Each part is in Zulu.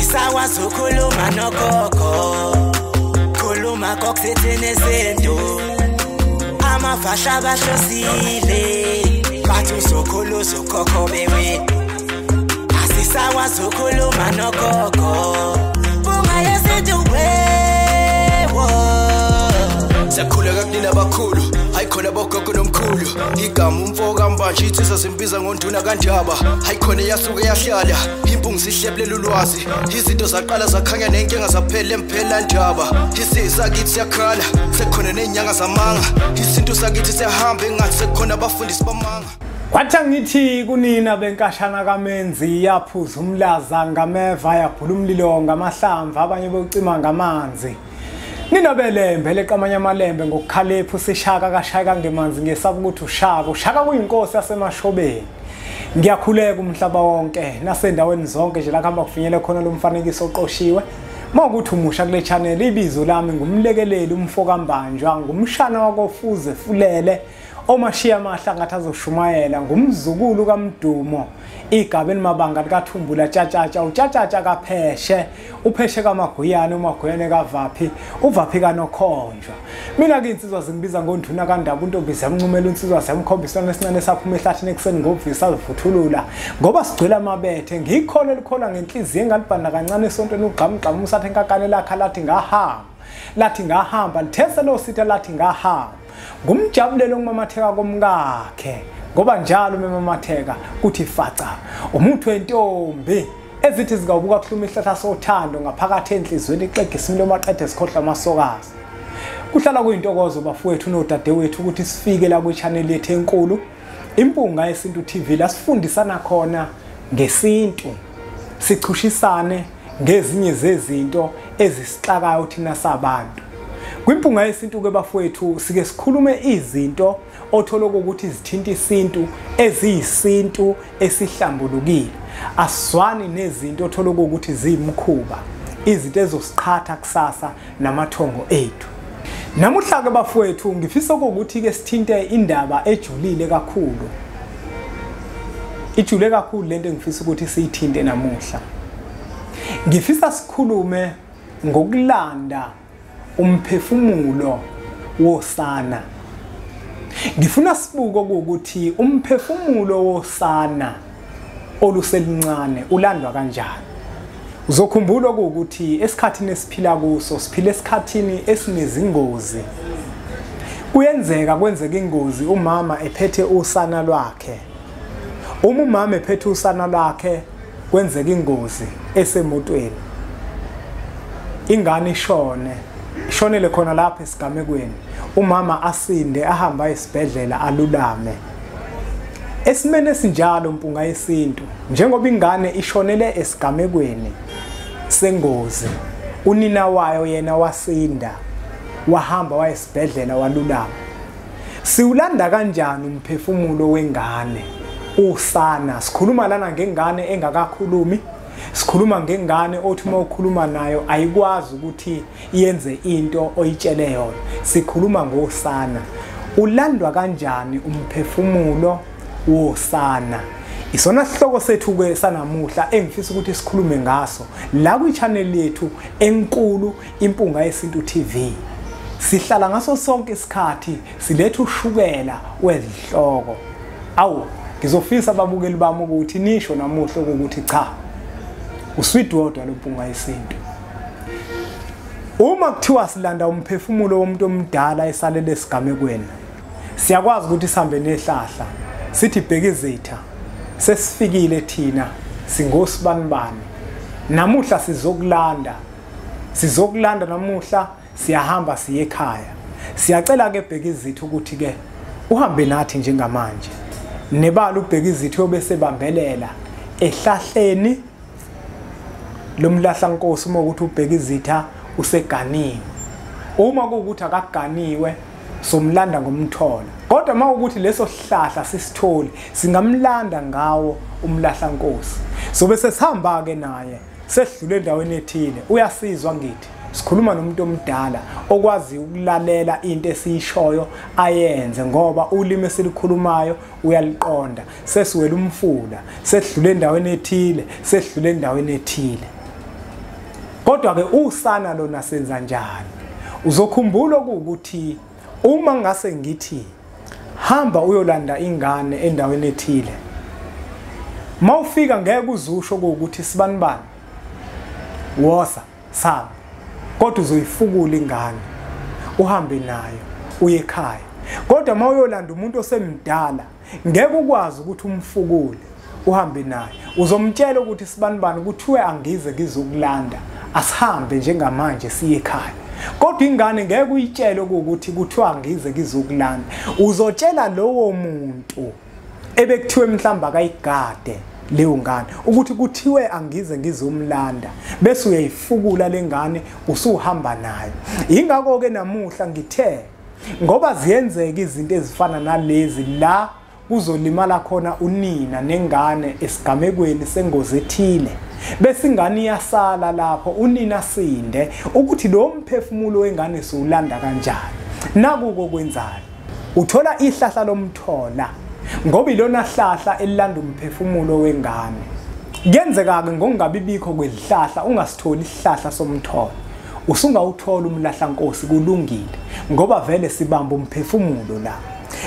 Asisakwazi ukukhuluma nogogo, khuluma kokuthethene izinto. Amavasha bahlosile, bathi uzokhula uzokhokho bewe. Asisakwazi ukukhuluma nogogo, bunga yesintu wewo. Siyakhuleka kunina abakhulu, hayi khona bogogo nomkhulu. Igama umfo kaMbanje insizwa simbiza ngonduna kaNdaba. Hayi khona yasuke yahlala, impungu sihlebulela ulwazi. Izinto zaqala zakhanya nenkinga zaphela emphela ndaba. Isisakithi siyakhala, sekukhona nezinyanga zamanga. Isintu sakithi siyahamba engathi sekukhona abafundisi bamanga. Kwathi ngithi kunina benkashana kaMenzi yaphuza umlaza ngameva yabhula umlilo ngamahlamvu abanye bewucima ngamanzi. Nina belembe leqamanye amalembe ngokukhalephu sishaka kashaka ngemanzi ngesaba ukuthi ushaka ushaka kuyinkosi yasemashobeni. Ngiyakhuleka umhlaba wonke nasendaweni zonke nje la kuhamba kufinyele khona lo mfanekiso oqoshiwe. Mawukuthi umusha kule channel, ibizo lami ngumlekeleli umfo kaMbanjwa, ngumshana wakofuze fulele omashiya amahla ngathi azoshumayela, ngumzukulu kaMdumo igaba elimabanga likaThumbula tshatshatsha utshatshatsha kapheshe upheshe kaMaguyane uMaguyane kaVaphi uVaphi kaNokhonjwa. Mina ke insizwa zingibiza ngonduna kaNdaba, untombi ziyamncumela insizwa ziyamkhombisa esincane saphuma ehlathini ekuseni ngobuvisa azivuthulula ngoba sigcwele amabethe. Ngikholwa elikholwa ngenhliziyo engalibhanda kancane esontweni ugqamugqamu usathe enkakane lakhe lathi ngahamba lathi ngahamba lithese lo sitha lathi ngahamba. Ngumjabulelo ngumamatheka komkakhe ngoba njalo memamatheka kuthi faca umuntu wentombi ezithi zikawubuka kuhluma ihlahla sothando ngaphakathi enhlizweni ixegisa umlomo aqede sikhohlwa amasokazi. Kuhlala kuyintokozo bafowethu nodadewethu ukuthi sifike la kwi-channel yethu enkulu Impunga Yesintu TV la sifundisana khona ngesintu, sichushisane ngezinye zezinto ezisixakayo thina sabantu. Kwimpunga Yesintu ke bafowethu sike sikhulume izinto othola ukuthi zithinta isintu eziyisintu esihlambulukile. Asizwani nezinto othola ukuthi ziyimkhuba, izinto ezosiqhatha kusasa namathongo ethu. Namuhla ke bafowethu ngifisa ukuthi ke sithinte indaba ejulile kakhulu. Ijule kakhulu lento engifisa ukuthi siyithinte namuhla. Ngifisa sikhulume ngokulanda umphefumulo wosana. Ngifuna sibuke ukuthi umphefumulo wosana oluselincane ulandwa kanjani. Uzokhumbula ukuthi esikhathini esiphila kuso siphila esikhathini esinezingozi. Kuyenzeka kwenzeka ingozi umama ephethe usana lwakhe. Uma umama ephethe usana lwakhe kwenzeka ingozi esemotweni, ingane ishone, ishonele khona lapha esigamekweni. Umama asinde ahamba esibhedlela alulame. Esimene esinjalo Mpunga Yesintu, njengoba ingane ishonele esigamekweni sengozi, unina wayo yena wasinda wahamba wayesibhedlela walulama. Siwulanda kanjani umphefumulo wengane usana? Sikhuluma lana ngengane engakakhulumi, sikhuluma ngengane othi uma ukhuluma nayo ayikwazi ukuthi iyenze into oyitshele yona. Sikhuluma ngosana. Ulandwa kanjani umphefumulo wosana? Isona sihloko sethu ke sanamuhla engifisa ukuthi sikhulume ngaso la kwi-channel yethu enkulu Impunga Yesintu TV. Sihlala ngaso sonke isikhathi siletha ushukela wezihloko. Awu, ngizofisa ababukeli bami ukuthi nisho namuhla ukuthi cha, uswidi wodwa loMpunga Yesintu. Uma kuthiwa silanda umphefumulo womuntu omdala esalele esigamekweni, siyakwazi ukuthi sihambe nehlahla sithi bheka izitha, sesifikile thina singosibanibani, namuhla sizokulanda, sizokulanda namuhla, siyahamba siye ekhaya. Siyacela ke bheka izitha ukuthi ke uhambe nathi njengamanje. Nebala ubheka izitha yobe sebambelela ehlahleni lomlahla nkosi. Uma ukuthi ubheka izitha useganiwe, uma kuwukuthi akaganiwe somlanda ngomthola, kodwa uma ukuthi leso sihlahla sisitholi singamlanda ngawo umlahla nkosi. Sobe sesihamba ke naye sesidlule endaweni ethile, uyasizwa ngithi sikhuluma nomuntu omdala okwazi ukulalela into esiyishoyo ayenze, ngoba ulimi esilikhulumayo uyaliqonda. Sesiwela umfula, sesidlule endaweni ethile, sesidlule endaweni ethile. Kodwa ke usana lona senza njani? Uzokhumbula ukuthi uma ngase ngithi hamba uyolanda ingane endaweni ethile, mawufika ngeke uzusho ukuthi sibanibani wosa saba, kodwa uzoyifukula ingane uhambe nayo uye ekhaya. Kodwa mawuyolanda umuntu osemdala ngeke ukwazi ukuthi umfukule uhambe naye, uzomtshela ukuthi sibanibani kuthiwe angize ngizokulanda, asihambe njengamanje siye ekhaya. Kodwa ingane ngeke uyitshele ukuthi kuthiwa angize ngizokulanda, uzotshela lowo muntu ebekuthiwe mhlamba akayigade leyo ngane ukuthi kuthiwe angize ngizomlanda, bese uyayifukula lengane usuhamba nayo. Ingakho ke namuhla ngithe ngoba ziyenzeka izinto ezifana nalezi la kuzolimala khona unina nengane esigamekweni sengozi ethile, bese ingane iyasala lapho unina sinde, ukuthi lo mphefumulo wengane siwulanda kanjani. Nakuko kwenzani? Uthola ihlahla lomthola, ngoba ilona hlahla elilanda umphefumulo wengane. Kuyenzeka ke ngokungabibikho kwezihlahla ungasitholi isihlahla somthola, usungawuthola umlahlankosi, kulungile ngoba vele sibamba umphefumulo la.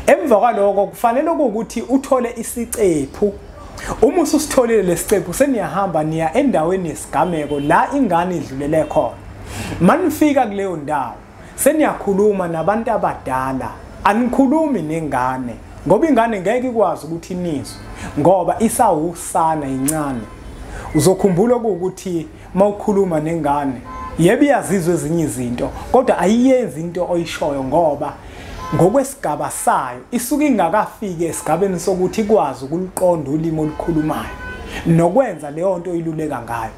Emva kwaloko kufanele ukuthi uthole isicephu. Uma ususitholile lesicephu seniyahamba niya endaweni yesigameko la ingane idlulele khona. Manifika kuleyo ndawo seniyakhuluma nabantu abadala, anikhulumi nengane ngoba ingane ngeke ikwazi ukuthi inizwe ngoba isawusana incane. Uzokhumbula ukuthi mawukhuluma nengane yebo iyazizwa ezinye izinto kodwa ayiyenzi into oyishoyo ngoba ngokwesigaba sayo isuke ingakafiki esigabeni sokuthi ikwazi ukuliqonda ulimi olukhulumayo nokwenza leyo nto oyiluleka ngayo.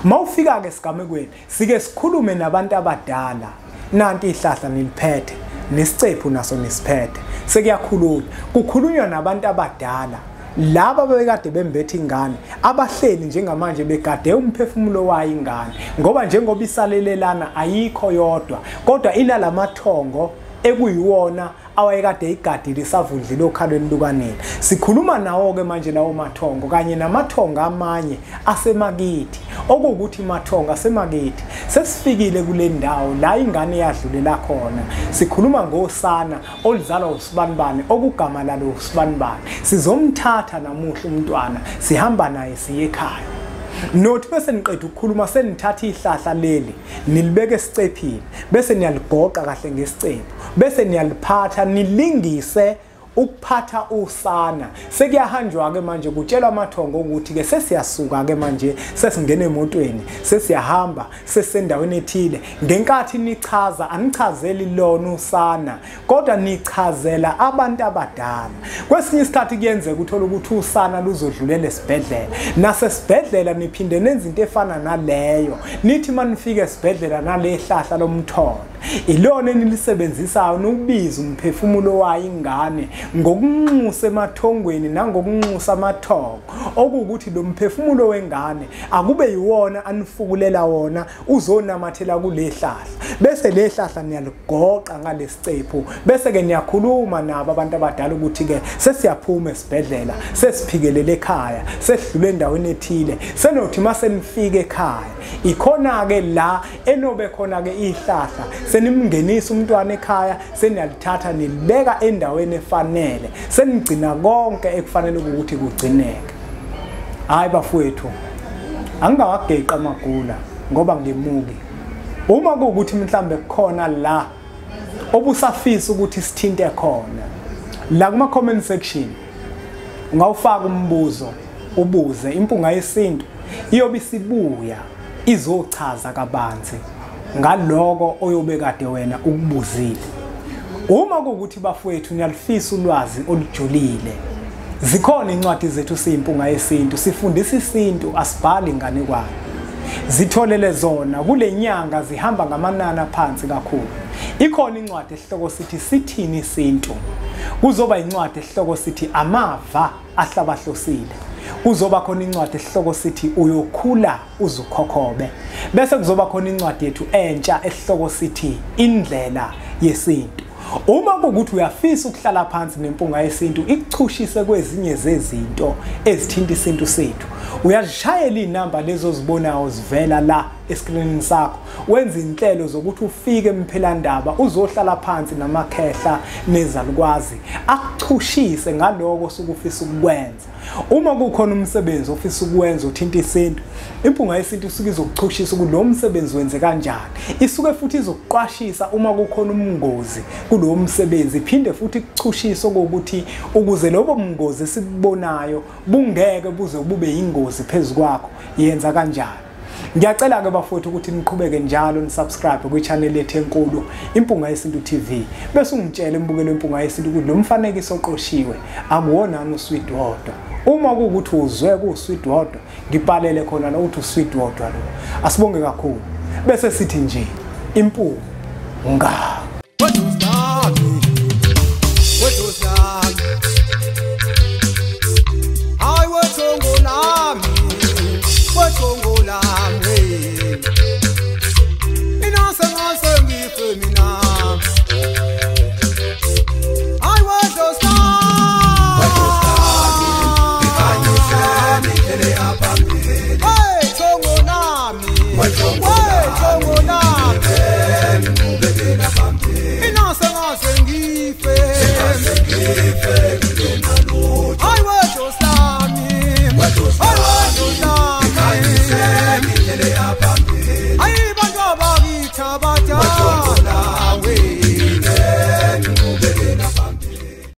Mawufika ke esigamekweni sike sikhulume nabantu abadala, nanti ihlahla niliphethe nesicephu naso nisiphethe, sekuyakhulunywa, kukhulunywa nabantu abadala laba bebekade bembethe ingane abahleli njengamanje begade umphefumulo wayo ingane, ngoba njengoba isalelelana ayikho yodwa kodwa inalamathongo ekuyiwona awayekade igadile isavundlile okhalweni lukanina. Sikhuluma nawo ke manje lawo mathongo kanye namathongo amanye asemakithi, okuwukuthi mathongo asemakithi sesifikile kule ndawo la ingane yadlulela khona. Sikhuluma ngosana oluzalwa usibanibani okugama lalo usibanibani, sizomthatha namuhla umntwana sihamba naye siye ekhaya. Nothi bese niqeda ukukhuluma senithatha ihlahla leli nilibeke esicephini, bese niyaligoqa kahle ngesicephu, bese niyaliphatha nilingise ukuphatha usana. Sekuyahanjwa ke manje kutshelwa amathongo ukuthi ke sesiyasuka ke manje sesingena emotweni sesiyahamba sesisendaweni ethile. Ngenkathi nichaza anichazeli lona usana kodwa nichazela abantu abadala. Kwesinye isikhathi kuyenzeka uthola ukuthi usana luzodlulela esibhedlela, nasesibhedlela niphinde nenze into efana naleyo, nithi manifika esibhedlela nalehlahla lomthola ilona enilisebenzisayo nokubiza umphefumulo wayo ingane ngokunxusa emathongweni nangokunxusa amathongo, okuwukuthi lo mphefumulo wengane akube yiwona anifukulela wona uzonamathela kule hlahla, bese le hlahla niyaligoqa ngalesicephu, bese ke niyakhuluma nabo abantu abadala ukuthi ke sesiyaphuma esibhedlela sesiphikelele ekhaya sesidlule endaweni ethile. Senothi masenifika ekhaya ikhona ke la enobe khona ke ihlahla, senimngenisa umntwana ekhaya seniyalithatha nilibeka endaweni efanele, senigcina konke ekufanele ukuthi kugcineke. Hayi bafowethu, angingawageqa amagula ngoba ngimuki. Uma kuwukuthi mhlambe kukhona la obusafisa ukuthi sithinte khona la kuma comment section, ungawufaka umbuzo ubuze. Impunga yesintu iyobe isibuya izochaza kabanzi ngaloko oyobe kade wena ukubuzile. Uma kuwukuthi bafowethu niyalifisa ulwazi olujulile, zikhona incwadi zethu siyimpunga yesintu, sifundisa isintu, asibhali inganekwane. Zitholele zona kule nyanga, zihamba ngamanani aphansi kakhulu. Ikhona incwadi esihloko sithi sithini isintu, kuzoba incwadi esihloko sithi amava ahlabahlosile, kuzoba khona incwadi esihloko sithi uyokhula uzukhokhobe, bese kuzoba khona incwadi yethu entsha esihloko sithi indlela yesintu. Uma kuwukuthi uyafisa ukuhlala phansi neMpunga Yesintu ikuchushise kwezinye zezinto ezithinta isintu sethu, uyazishayela iy'namba lezo ozibonayo zivela la eskrinini sakho, wenza inhlelo zokuthi ufike emphelandaba uzohlala phansi namakhehla nezalukwazi akuchushise ngaloko osuke ufisa ukukwenza. Uma kukhona umsebenzi ofisa ukuwenza uthinta isintu, iMpunga Yesintu isuke izokuchushisa ukuthi lo msebenzi wenze kanjani. Isuke futhi izokuqwashisa uma kukhona umngozi kulowo msebenzi, iphinde futhi ikuchushise ukuthi ukuze lobo mngozi esikubonayo bungeke buze bube yingozi phezu kwakho, yenza kanjani. Ngiyacela-ke bafowethu ukuthi niqhubeke njalo nisubscribe kwi-channel yethu enkulu Impunga Yesintu TV, bese ungitshele embukelo weMpunga Yesintu ukuthi lo mfanekiso oqoshiwe akuwonani uswidi wodwa. Uma kuwukuthi uzwe kuwuswidi wodwa, ngibhalele khona la ukuthi uswidi wodwa lo. Asibonge kakhulu, bese sithi nje impunga.